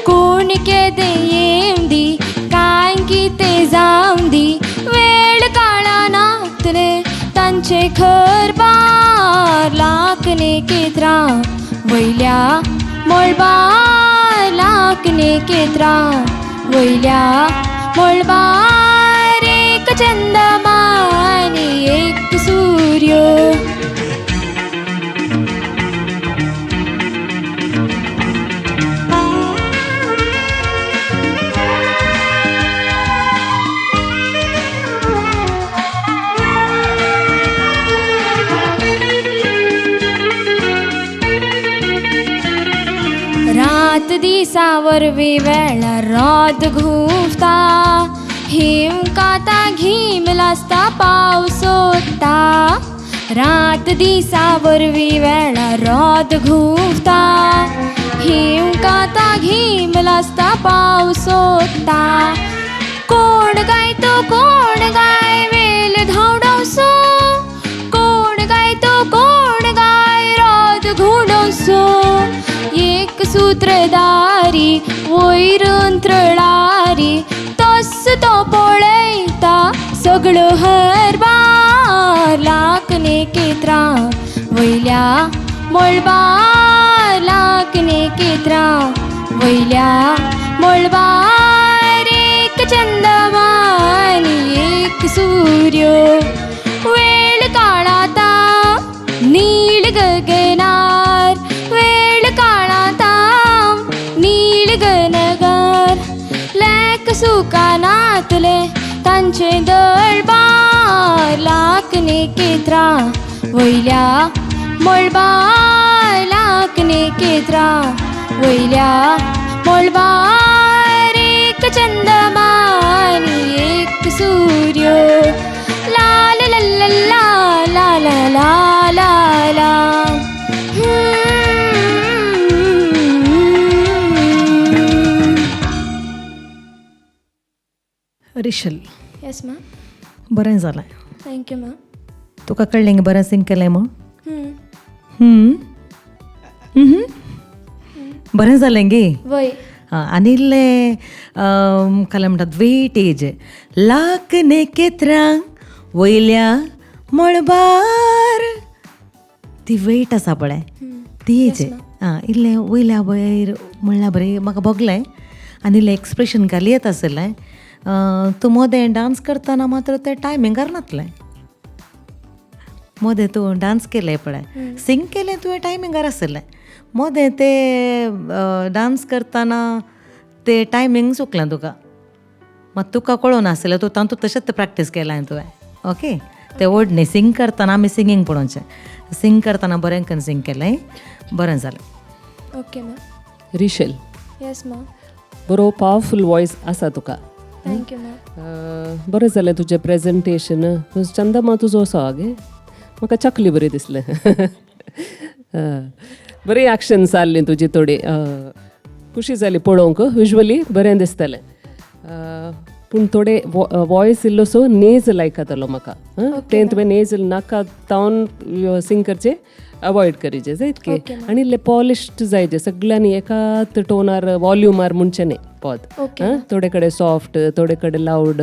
कोण केदे येवंदी काय कितें जावंदी, वेळ काळानातले तांचे खरबार, लाखने केत्रा वयल्या मळबार, लाखने केत्रा वयल्या मळबार, एक चंद्रमा आनी एक सूर्य. रात दिसा वरवीं वेळार रोद घुंवता, हिम काता घीम लासता पावस ओत्ता, रात दिसा वरवीं वेळार रोद घुंवता, हिम काता घीम लासता पावस ओत्ता, कोण गाय तो कोण गाय वेल धांवडोसो, कोण गाय तो कोण गाय रोद घुंवडोसो, एक सूत्रधारी वयर अंत्रळारी, तस तो पळयता सगळो हरबार, लाखने केत्रा वयल्या मळबार, लाखने केत्रा वयल्या मळबार, एक चंद्रमा आनी एक सूर्य, वेळ काळाता नीळ गगनार, वेळ काळाता नीळ गनगार, लेक सुकानातले तांचे दळबार, लाखने केत्रा वयल्या मळबार, लाखने केत्रा वयल्या मळबार, एक चंद्रमा आनी एक सूर्य. ला ला ला ला ला ला ला ला ला. रिशल. Yes ma'am. बरें जालें. Thank you ma'am. तुका कळ्ळें गे बरें सिंग केलें म्हूण? बरें जालें गे. वय. आनी इल्लें काल म्हणटात वेटेज, लाखने केत्रां वयल्या मळबार, ती वेट आसा पळय ती एज. आं, इल्लें वयल्या वयर म्हणल्यार बरें म्हाका भोगलें. आनी इल्लें एक्सप्रेशन घाली येता आसलें. तूं मोदें डांस करतना मात्र तें टायमिंगार नासलें. मोदें तूं डांस केलें पळय, सिंग केलें तुवें टायमिंगार आसलें, मोदें तें डांस करतना तें टायमींग चुकलें तुका. मात तुका कळोन आसलें, तूं तातूंत तशेंच प्रॅक्टीस केलां तुवें. ओके, तें व्हड न्ही. सिंग करतना आमी सिंगींग पळोवचें, सिंग करतना बरें करून सिंग केलें, बरें जालें. Okay ma'am. Rishel. Yes ma'am. बरो पावरफूल वॉयस आसा तुका. Thank you ma'am. बरें जालें तुजें प्रेजेंटेशन. चंदमा तुजो असो गे, म्हाका चकली बरी दिसलें. बरी एक्शन जाल्ली तुजी, थोडी खुशी जाली पळोवंक, विज्युअली बरें दिसतालें. पूण थोडे वॉयस इल्लोसो नेजल आयकतालो म्हाका. तें तुवें नेजल नाका तावन सिंग करचें अवॉयड करीचे जायत की. आनी इल्लें पॉलिश्ड जायचे सगळ्यांनी एकाच टोनार वॉल्युमार म्हणचें न्ही पद. थोडे कडेन सॉफ्ट, थोडे कडेन लावड,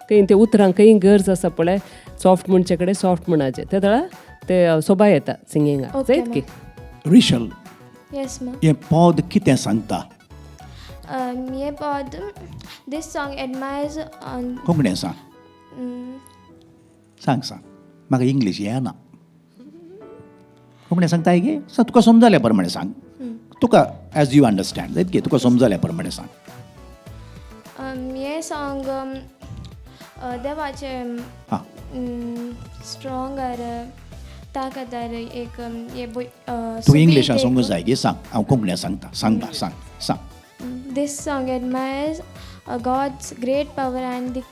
खंय ते उतरांक खंय गरज आसा पळय सॉफ्ट म्हणचे कडेन सॉफ्ट म्हणाचें, ते तळा ते सोबा येता सिंगिंगाक जायत की. रिशल, येस मॅम. हें पद कितें सांगता? हें पद, this song admires on Konkani सांग. सांग सांग, म्हाका इंग्लीश येना. कोंकणी सांगताय गे? तुका समजल्या प्रमाणे सांग, तुका एज you understand जायत गे, तुका समजल्या प्रमाणे सांग. हें सॉंग देवाचें स्ट्रॉंगर ताकदार एक. तूं इंग्लिशान सांगू जाय गे, सांग, हांव कोंकणी सांगता. सांग बा, सांग सांग. This song admires God's great power and the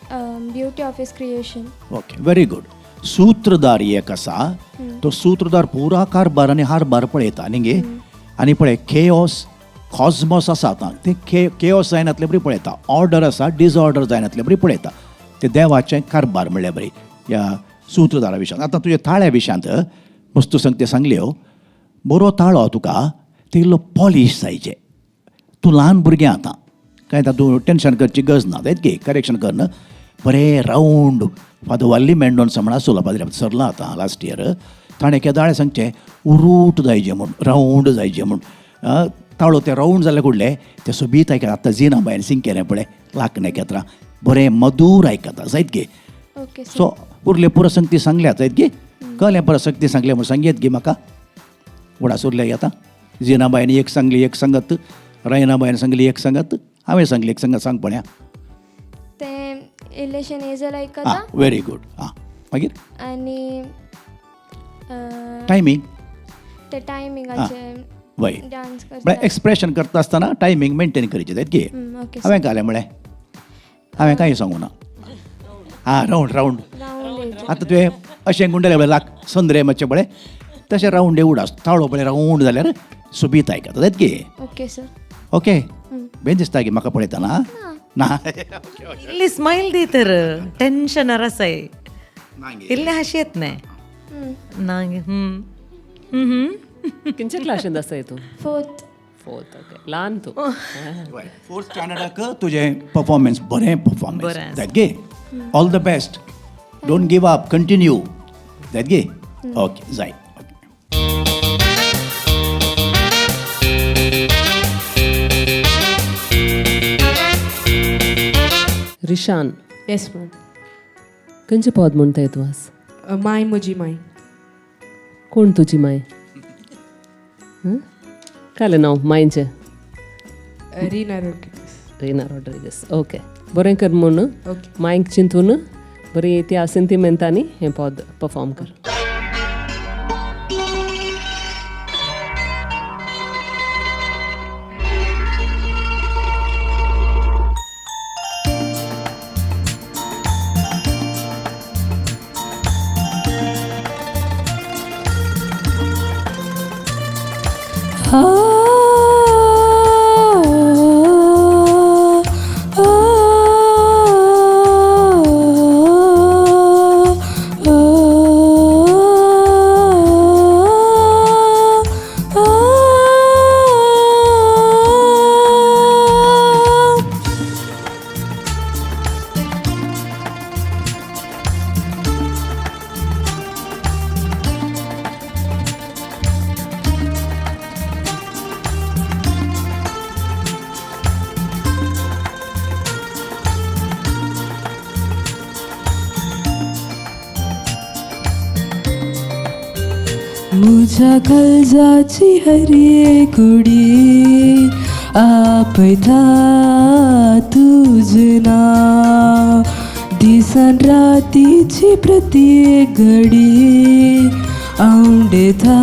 beauty of His creation. Okay, very good. सूत्रधार एक आसा, तो सूत्रधार पुरा कारभार आनी हारभार पळयता न्ही गे. आनी पळय केओस कॉस्मॉस आसा आतां, तें केओस जायनातले बरी पळयता, ऑर्डर आसा डिसऑर्डर जायनातले बरी पळयता. ते देवाचें कारभार म्हणल्यार बरी ह्या सूत्रधारा विशयांत. आतां तुज्या ताळ्या विशयांत वस्तू सांग, सांगल्यो बरो ताळो तुका, ते इल्लो पॉलीश जायचे. तूं ल्हान भुरगें आतां, कांय तातूंत टेंशन करची गरज ना जायत गे. करेक्शन करना बरें रावंड. फादर वाल्ली मेंडोन्सा म्हण आसलो पाद्री, सरला आतां लास्ट इयर, ताणें केदाळे सांगचें उरूट जायचे म्हूण, रावंड जायचे म्हूण. ताळो तें रावंड जाल्यार कुडलें तें सोबीत आयकता. आतां जिना बायन सिंग केलें पळय लाकणे खेत्रां, बरें मधूर आयकता जायत गे. सो उरले पुरो संगती सांगल्या जायत गे, कळ्ळें? पुरो संगती सांगल्या म्हूण सांगयत गे म्हाका. उडास उरले आतां जिनाबायन एक सांगली एक सांगत, रायनाबायन सांगली एक सांगत, हांवें सांगली एक सांगत, सांग पळया. तें इल्लेशें नेजल आयकता. Very good. आं, मागीर आनी टायमींग, ते टायमिंगाचें वय डांस करता, म्हळ्यार एक्सप्रेशन करता आसतना टायमींग मेंटेन करचें जायत गे. हांवें घालें म्हळें, हांवें कांय सांगूं ना. आं, रावंड रावंड. आतां तुवें अशें गुंडले पळय लाक संद्रे मातशें पळय तशें रावंड उडास ताळो पळय रावंड जाल्यार सोबीत आयकता जायत गे. Okay sir. Okay, बेन दिसता की म्हाका पळयतना ना. इल्ली स्मायल दी तर, टेन्शनार आसाय, इल्लें हांशी येत न्हय ना. किंचे क्लासींत आसाय तूं? फोर्थ. फोर्थ, ओके, ल्हान तूं. फोर्थ स्टँडर्डाक तुजें परफॉर्मन्स बरें परफॉर्मन्स जायत गे. All the best, don't give up, continue जायत गे. ओके जाय. रिशान. Yes ma'am. खंयचें पद म्हणटाय तूं आज? माय म्हजी माय. कोण तुजी माय? कालें नांव मायचें? रीना रॉड्रिगस. रीना रॉड्रिगस, ओके. बरें कर म्हूण मायक चिंतून बरी त्या सेंतिमेंतांनी हें पद परफॉर्म कर. Oh, oh, oh, oh, oh. मुझ्या काळजाची हरी कुडी आपयता तुजें नांव दिसान रातीची प्रत्येक घडी आवडेता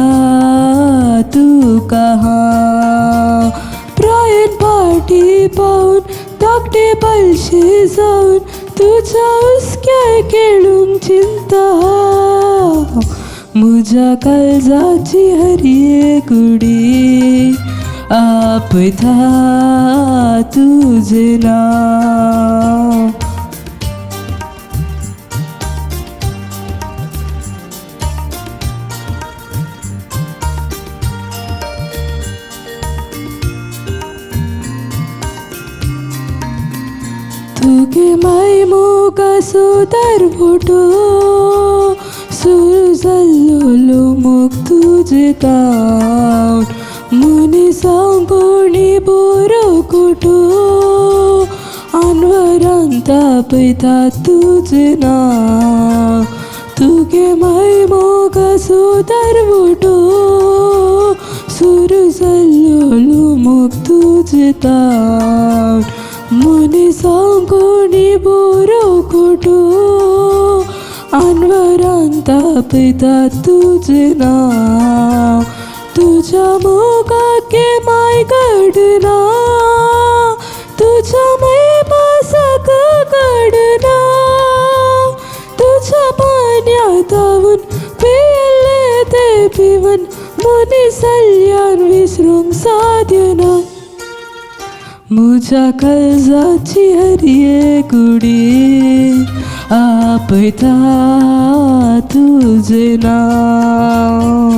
तुका हांव प्रायन पाटी पावन धाकटे बलशे जावन तुज्या हुस्क्यार खेळूंक चिंता मुझ्या काळजाची हरी कुडी आपयता तुजें नांव. तुगे माय मोगा सुदार फोटो सुरू जाल्लो मोग तुजे तावन मनीसांक कोणी बरो कुटो आनवरान तापयता तुजें नांव तुगे माय मोगा सुदार फोटो सुरू जाल्लो मोग तुजे तावन मनीसांक कोणी बरो कुटो आनवरान तापयता तुजें नांव तुज्या मोगाक माय घडना तुज्या माय पासाक घडना तुज्या पान्या धांवून पियेल्लें तें पिवन मनीसल्यान विसरूंक साध्य ना. मुझ्या काळजाची हरी कुडी आपयता तुजें नांव.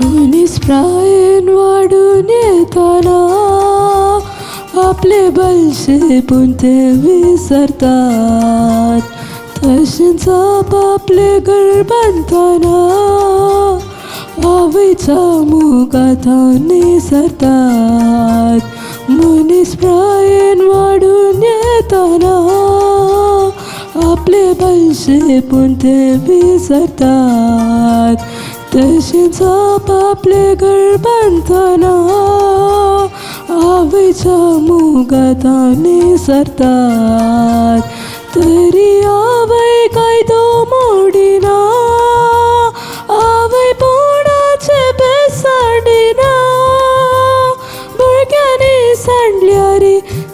मनीस प्रायेन वाडून येतना आपले बलशेपून ते विसरतात तशेंच आपले घर बांदतना आवयच्या मोगांत निसरतात. मनीस प्रायेन वाडून येतना आपले बलशेपून ते विसरतात तशेंच आपले घर बांदतना आवयच्या मोगांत निसरतात. तरी आवय कायदो मोडिना आवय पोणाचे बेसाडिना भुरग्यांनी सांडल्यार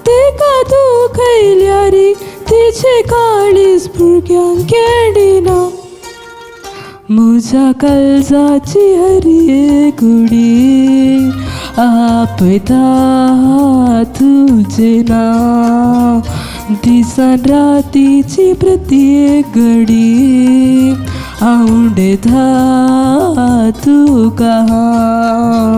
तेका दुखयल्यार तिचे काळीज भुरग्यांक केडिना. मुझ्या काळजाची हरी कुडी आपयता तुजें नांव दिसान रातीची प्रत्येक घडी आवडेता तुका हांव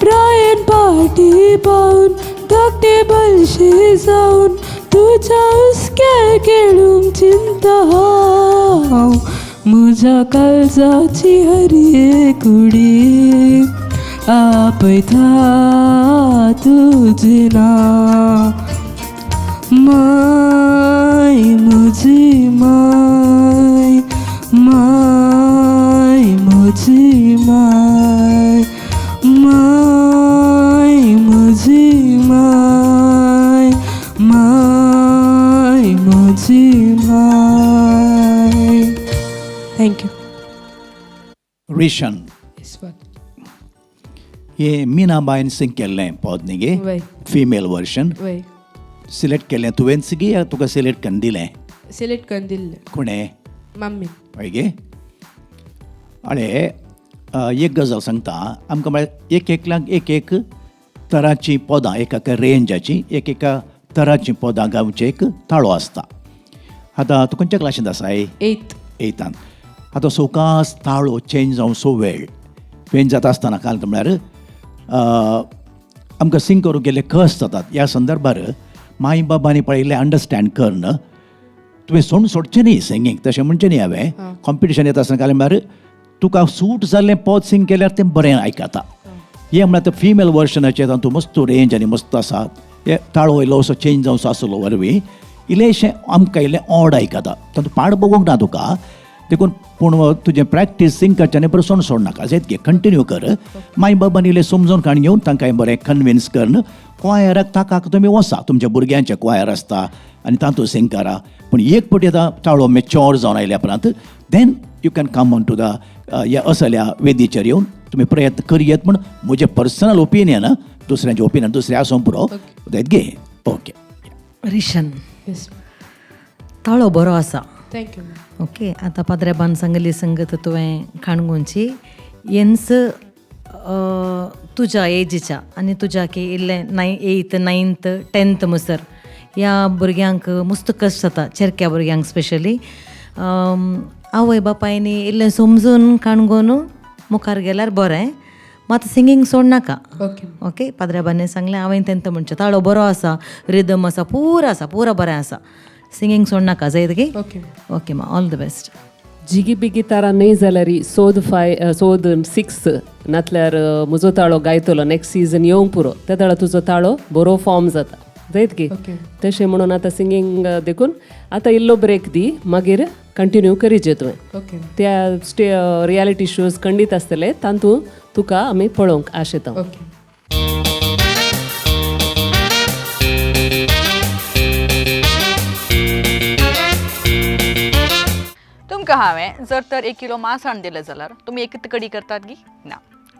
प्रायन पाटी पावन धाकटे बलशे जावन तुज्या हुस्क्यार खेळूंक चिंता हांव मुझ्या काळजाची हरी कुडी आपयता तुजें नांव. माय म्हजी माय माय म्हजी माय माय म्हजी माय माय म्हजी माय. Thank you. Rishan. Yes, what? हे मीनाबायन सिंग केल्लें पद न्ही गे, फिमेल वर्शन. सिलेक्ट केलें तुवेंच गे या तुका सिलेक्ट करून दिलें? सिलेक्ट करून दिल्लें. कोणें? मम्मी. हय गे. आरे एक गजाल सांगता आमकां, म्हळ्यार एक एकल्याक एक एक तराचीं पदां, एक एका रेंजाची एक एका तराचीं पदां गावचें एक ताळो आसता. आतां तूं खंयच्या क्लासींत आसाय? एथ. एथान. आतां सवकास ताळो चेंज जावन सो वेळ चेंज जाता आसतना काल म्हळ्यार आमकां सिंग करूंक गेल्ले कस जातात. ह्या संदर्भार माय बाबांनी पळयल्लें अंडरस्टँड कर. तुवें सोडून सोडचें न्ही सिंगींग, तशें म्हणचें न्ही हांवें. कॉम्पिटिशन येता आसतना घालें म्हळ्यार तुका सूट जाल्लें पद सिंग केल्यार तें बरें आयकता. हें म्हळ्यार आतां फिमेल वर्शनाचें तातूंत मस्त रेंज आनी मस्त आसा. हे ताळो इल्लोसो चेंज जावचो आसलो वरवीं इल्लेशें आमकां इल्लें ऑड आयकता. तातूंत पाड बगोवंक ना तुका देखून, पूण तुजें प्रॅक्टीस सिंग करचें बरें सोडून सोडनाका, जायत कंटिन्यू कर. माय बाबांनी इल्लें समजून काण घेवन तांकां बरें कन्विन्स करून क्वायराक ताकाक तुमी वसा, तुमच्या भुरग्यांचें क्वायर आसता आनी तातूंत सिंग करा. पूण एक पटी आतां ताळो मेच्योर जावन आयल्या उपरांत then you can come on to the ह्या असल्या वेदीचेर येवन तुमी प्रयत्न करयेत म्हूण म्हजें पर्सनल ओपिनियन, दुसऱ्यांचें ओपिनियन दुसरें आसूं पुरो जायत गे. ओके रिशन, ताळो बरो आसा. Thank you. Okay, आतां पाद्रेबान सांगली संगत तुवें काणकोणची येन्स तुज्या एजीच्या आनी तुज्या की इल्लें 8th 9th 10th मुसर ह्या भुरग्यांक मस्त कश्ट जाता, चेरक्या भुरग्यांक स्पेशली. आवय बापायनी इल्लें समजून काणकोण मुखार गेल्यार बरें, मात सिंगींग सोडनाका. ओके, पाद्रेबाने सांगलें हांवें तेंत म्हणचें ताळो बरो आसा, रिदम आसा, पुरो आसा, पुरो बरें आसा, सिंगींग सोडनाका जायत गे. ओके मा, ऑल the best. जिगी बिगी तारा न्हय जाल्यार सोद 5 सोद 6 नातल्यार म्हजो ताळो गायतलो नेक्स्ट सिजन येवंक पुरो, त्या ताळो तुजो ताळो बरो फॉर्म जाता जायत गे. तशें म्हणून आतां सिंगींग देखून आतां इल्लो ब्रेक दी, मागीर कंटिन्यू करीचे तुवें. त्या रियलिटी शोज खंडीत आसतले तातूंत तुका आमी पळोवंक आशेता. तुमकां हांवें जर तर 1 किलो मांस हाडून दिलें जाल्यार तुमी एकच कडी करतात गी ना,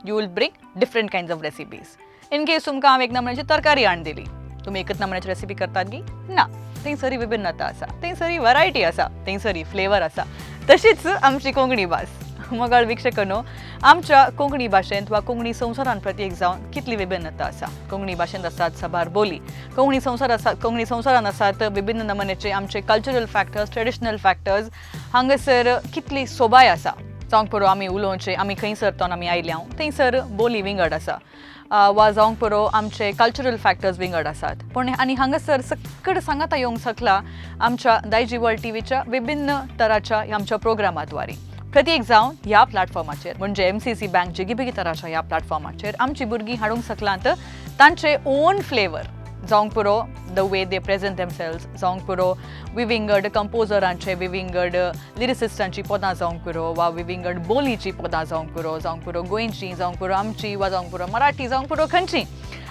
you will bring different kinds of recipes. In case तुमकां हांवें एक नमुन्याची तरकारी हाडून दिली, तुमी एकच नमुन्याची रेसिपी करतात गी ना, थंयसरी विभिन्नता आसा, थंयसरी वरायटी आसा, थंयसरी फ्लेवर आसा. तशीच आमची कोंकणी भास. मोगाळ वीक्षकांनो, आमच्या कोंकणी भाशेंत वा कोंकणी संवसारान प्रत्येक जावन कितली विभिन्नता आसा. कोंकणी भाशेंत आसात साबार बोली, कोंकणी संवसार आसा, कोंकणी संवसारान आसात विभिन्न नमुन्याचे आमचे कल्चरल फॅक्टर्स, ट्रेडिशनल फॅक्टर्स. हांगासर कितली सोबाय आसा जावंक पुरो आमी उलोवचें, आमी खंयसर तोन आमी आयल्या थंयसर बोली विंगड आसा वा जावंक पुरो आमचे कल्चरल फॅक्टर्स विंगड आसात. पूण आनी हांगासर सकड सांगाता येवंक शकला आमच्या दायजी वर्ल्ड टीव्हीच्या विभिन्न तराच्या आमच्या प्रोग्रामाद्वारे. प्रत्येक जावन ह्या प्लॅटफॉर्माचेर म्हणजे MCC bank जिगीबिगी तराच्या ह्या प्लॅटफॉर्माचेर आमची भुरगीं हाडूंक शकलांत तांचे ओन फ्लेवर जावंक पुरो, the way they present themselves जावंक पुरो, विविंगड कंपोजरांचे विविंगड लिरिसिस्टांची पदां जावंक पुरो वा विविंगड बोलीची पदां जावंक पुरो, जावंक पुरो गोंयची, जावंक पुरो आमची वा जावंक पुरो मराठी, जावंक पुरो खंयची.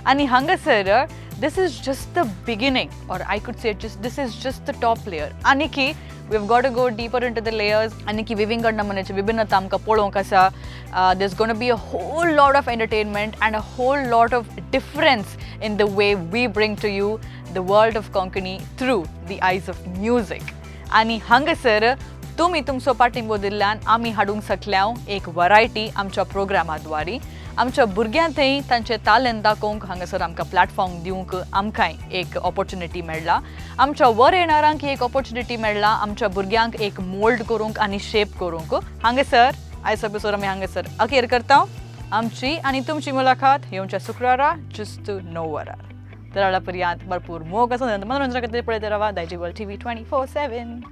आनी हांगासर this is just the beginning, or I could say just this is just the top layer. आनी की we've got to go deeper into the layers. आनी की विविंगड नमुन्याची विभिन्नता आमकां पळोवंक आसा. There's going to be a whole lot of entertainment and a whole lot of difference in the way we bring to you the world of Konkani through the eyes of music. आनी हांगासर तुमी तुमचो पाठिंबो दिल्ल्यान आमी हाडूंक शकल्या एक variety आमच्या प्रोग्रामाद्वारी. आमच्या भुरग्यांतय तांचे तालेंत दाखोवंक हांगासर आमकां प्लॅटफॉर्म दिवंक आमकांय एक ऑपॉर्च्युनिटी मेळ्ळा. आमच्या वर येणारांक एक ऑपॉर्च्युनिटी मेळ्ळा आमच्या भुरग्यांक एक मोल्ड करूंक आनी शेप करूंक. हांगासर आयज एपिसोड आमी हांगासर अखेर करता. आमची आनी तुमची मुलाखत येवच्या शुक्रारा जुस्त 9 वरार. तर पर्यंत भरपूर मोग आसा, मनोरंजना खातीर पळयत रावा दायजी वर्ल्ड टीव्ही 24/7.